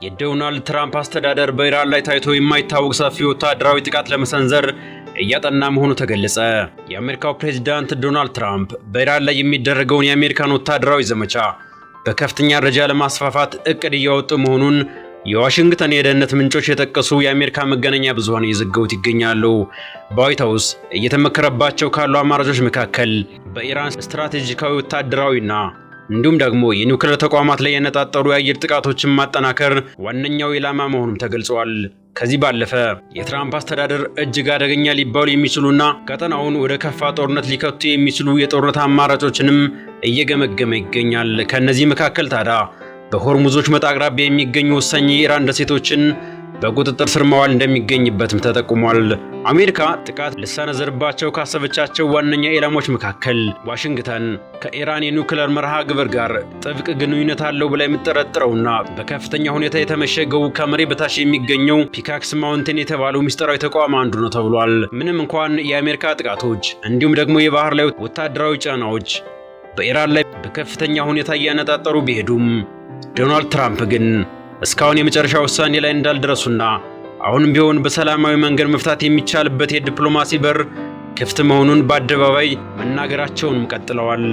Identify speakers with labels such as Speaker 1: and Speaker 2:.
Speaker 1: የዶናልድ ትራምፕ አስተዳደር በኢራን ላይ ታይቶ የማይታወቅ ሰፊ ወታደራዊ ጥቃት ለመሰንዘር እያጠና መሆኑ ተገለጸ። የአሜሪካው ፕሬዚዳንት ዶናልድ ትራምፕ በኢራን ላይ የሚደረገውን የአሜሪካን ወታደራዊ ዘመቻ በከፍተኛ ደረጃ ለማስፋፋት እቅድ እያወጡ መሆኑን የዋሽንግተን የደህንነት ምንጮች የጠቀሱ የአሜሪካ መገናኛ ብዙሃን እየዘገቡት ይገኛሉ። በዋይት ሀውስ እየተመከረባቸው ካሉ አማራጮች መካከል በኢራን ስትራቴጂካዊ፣ ወታደራዊና እንዲሁም ደግሞ የኒውክሌር ተቋማት ላይ ያነጣጠሩ የአየር ጥቃቶችን ማጠናከር ዋነኛው ኢላማ መሆኑም ተገልጿል። ከዚህ ባለፈ የትራምፕ አስተዳደር እጅግ አደገኛ ሊባሉ የሚችሉና ቀጠናውን ወደ ከፋ ጦርነት ሊከቱ የሚችሉ የጦርነት አማራጮችንም እየገመገመ ይገኛል። ከእነዚህ መካከል ታዲያ በሆርሙዝ ወሽመጥ አቅራቢያ የሚገኙ ወሳኝ የኢራን ደሴቶችን በቁጥጥር ስር ማዋል እንደሚገኝበትም ተጠቁሟል። አሜሪካ ጥቃት ልትሰነዝርባቸው ካሰበቻቸው ዋነኛ ኢላማዎች መካከል ዋሽንግተን ከኢራን የኒውክለር መርሃ ግብር ጋር ጥብቅ ግንኙነት አለው ብላ የምትጠረጥረውና በከፍተኛ ሁኔታ የተመሸገው ከመሬት በታች የሚገኘው ፒካክስ ማውንቴን የተባለው ምስጢራዊ ተቋም አንዱ ነው ተብሏል። ምንም እንኳን የአሜሪካ ጥቃቶች እንዲሁም ደግሞ የባህር ላይ ወታደራዊ ጫናዎች በኢራን ላይ በከፍተኛ ሁኔታ እያነጣጠሩ ቢሄዱም፣ ዶናልድ ትራምፕ ግን እስካሁን የመጨረሻ ውሳኔ ላይ እንዳልደረሱና አሁንም ቢሆን በሰላማዊ መንገድ መፍታት የሚቻልበት የዲፕሎማሲ በር ክፍት መሆኑን በአደባባይ መናገራቸውንም ቀጥለዋል።